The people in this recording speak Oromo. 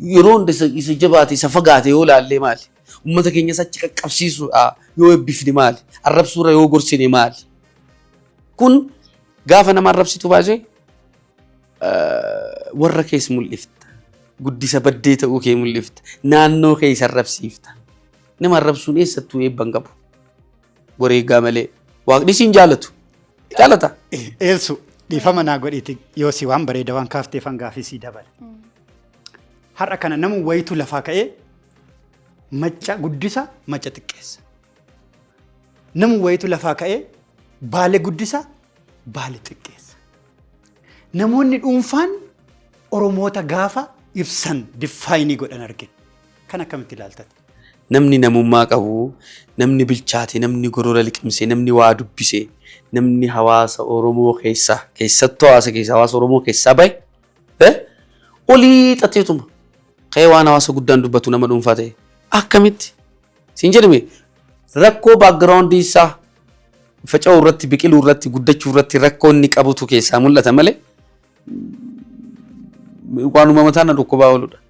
Yeroo hunda isa jabaate, isa fagaate yoo laallee maali? Uummata keenyas achi qaqqabsiisuudha yoo eebbifne maali? Arrabsuurra yoo gorsine maali? Kun gaafa nama arrabsitu baasee warra kees mul'ifta. Guddisa baddee ta'uu kee mul'ifta. Naannoo kee isa arrabsiifta. Nama arrabsuun eessattuu eebba hin qabu. Wareegaa malee. Waaqni siin jaalatu. Jaalata. Eelsu, dhiifama naa godhiiti, yoo si waan bareeda waan kaafteef hangaafii sii dabala. Har'a kana nama wayitu lafaa ka'ee Macca guddisa, Macca xiqqeessa. Nama wayitu lafaa ka'ee Baale guddisa, Baale xiqqeessa. Namoonni dhuunfaan Oromoota gaafa ibsan, define godhan argina. Kan akkamitti ilaaltati? Namni namummaa qabu, namni bilchaate, namni gorora liqimse, namni waa dubbise, namni hawaasa Oromoo keessaa, keessattuu hawaasa keessa, hawaasa Oromoo keessaa bahe, olii xaxeetuma ka'ee waan hawaasa guddaan dubbatu nama dhuunfaa ta'e akkamitti siin jedhame, rakkoo background isaa faca'uu irratti, biqiluu irratti, guddachuu irratti rakkoo inni qabutu keessaa mul'ata malee waanuma mataan na dhukkubaa ooludha.